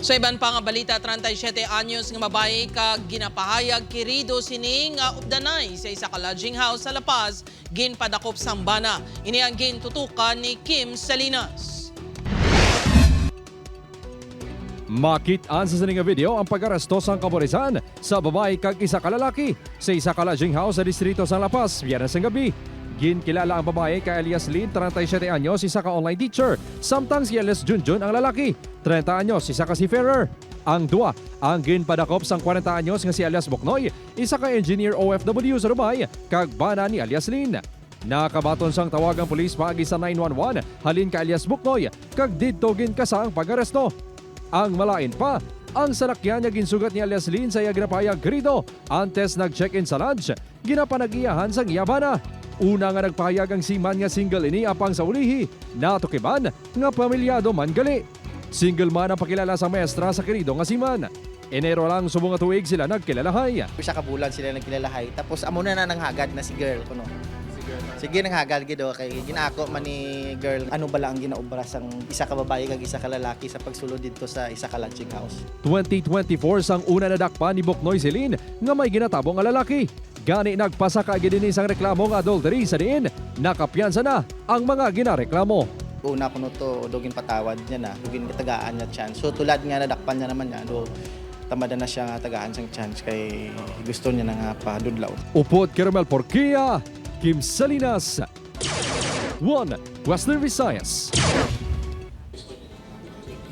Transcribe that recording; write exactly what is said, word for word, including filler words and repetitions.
Sa iban pa nga balita, treinta y siete anyos nga babayi kag ginapahayag kirido sini nga updanay sa isa ka lodging house sa La Paz, ginpadakop sang bana. Ini ang gintutukan ni Kim Salinas. Makit-an sa sini nga video ang pag-aresto sang kapulisan sa babayi kag isa ka lalaki sa isa ka lodging house sa distrito sang La Paz, Biyernes sang gabi. Ginkilala ang babayi kay alias Lynn, treinta y siete anyos, isa ka online teacher, samtang si alias Junjun ang lalaki, treinta anyos, isa ka seafarer. Ang duha ang ginpadakop sang kwarenta anyos nga si alias Buknoy, isa ka engineer O F W sa Dubai, kag bana ni alias Lynn. Nakabaton sang tawag ang pulis paagi sa nine one one halin kay alias Buknoy, kag didto ginkasa ang pag-aresto. Ang malain pa, ang salakyan nga ginsugat ni alias Lynn sa iya ginapahayag kirido antes nag-check-in sa lodge, ginapanag-iyahan sang iya bana. Una nga nagpahayag ang seaman nga single ini, apang sa ulihi, natukiban nga pamilyado man gali. Single man ang pakilala sang maestra sa kirido nga seaman. Enero lang subong nga tuig sila nagkilalahay. Usa ka bulan sila nagkilalahay. Tapos amo na na nanghagad na si girl kuno. Sige, nanghagad gid, oh, kay ginaako man ni girl ano bala ang ginaobra sang isa ka babayi kag isa ka lalaki sa pagsulod didto sa isa ka lodging house. Twenty twenty-four sang una nadakpan ni Buknoy si Lynn nga may ginatabo nga lalaki. Gani, nagpasaka gid ini sang reklamo nga adultery, sa diin nakapiyansa na ang mga ginareklamo. Una kuno to, do ginpatawad niya na, do gintagaan niya chance. So tulad nga nadakpan niya naman niya, do tamada na siya nga tagaan sang chance kay gusto niya na nga padudlaw. Upod kay Romel Porquia, Kim Salinas, One Western Visayas.